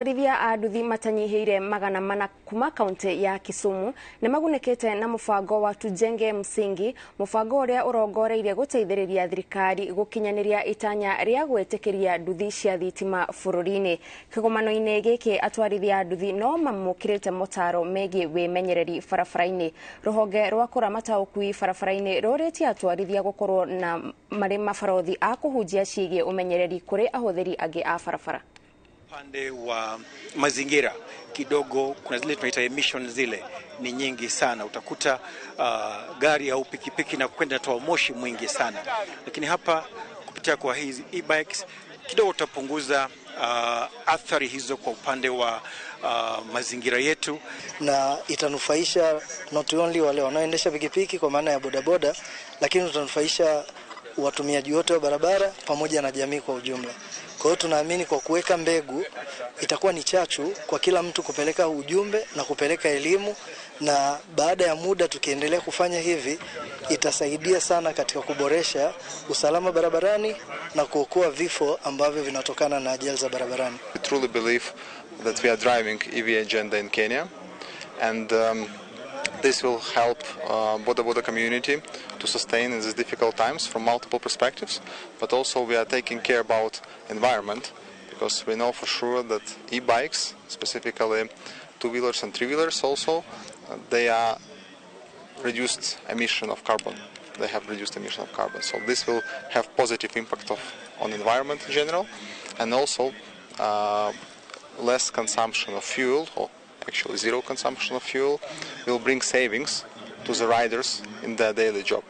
Atwarithia a nduthi matanyihĩire 400 kuma kaunti ya Kisumu nĩmagunĩkĩte na mũbango wa Tujenge Msingi, mũbango ũrĩa ũrongoreirie gũteithĩrĩria thirikari gũkinyanĩria itanya rĩa gwĩtĩkĩria nduthi cia thitima bũrũri-inĩ. Kĩgomano-inĩ gĩkĩ atwarithia a nduthi no mamũkĩrĩte motaro megiĩ wĩmenyereri barabara-inĩ. Rũhonge rwa kũramata ũkui barabara-inĩ rũrĩtie atwarithia gũkorwo na marĩ mabarothi a kũhunjia ciĩgiĩ ũmenyereri kũrĩ ahũthĩri angĩ a barabara. Upande wa mazingira kidogo, kuna zile tunaita emission, zile ni nyingi sana. Utakuta gari au pikipiki na kwenda toa moshi mwingi sana, lakini hapa kupitia kwa hizi e-bikes kidogo utapunguza athari hizo kwa upande wa mazingira yetu, na itanufaisha not only wale wanaoendesha pikipiki kwa maana ya bodaboda, lakini utanufaisha watumiaji wote wa barabara pamoja na jamii kwa ujumla. Kwa hiyo tunaamini kwa kuweka mbegu itakuwa ni chachu kwa kila mtu kupeleka ujumbe na kupeleka elimu, na baada ya muda tukiendelea kufanya hivi itasaidia sana katika kuboresha usalama barabarani na kuokoa vifo ambavyo vinatokana na ajali za barabarani. We truly believe that we are driving EV agenda in Kenya, and this will help boda boda community to sustain in these difficult times from multiple perspectives, but also we are taking care about environment, because we know for sure that e-bikes, specifically two-wheelers and three-wheelers also, they are reduced emission of carbon. They have reduced emission of carbon. So this will have positive impact on environment in general, and also less consumption of fuel, or actually zero consumption of fuel, will bring savings to the riders in their daily job.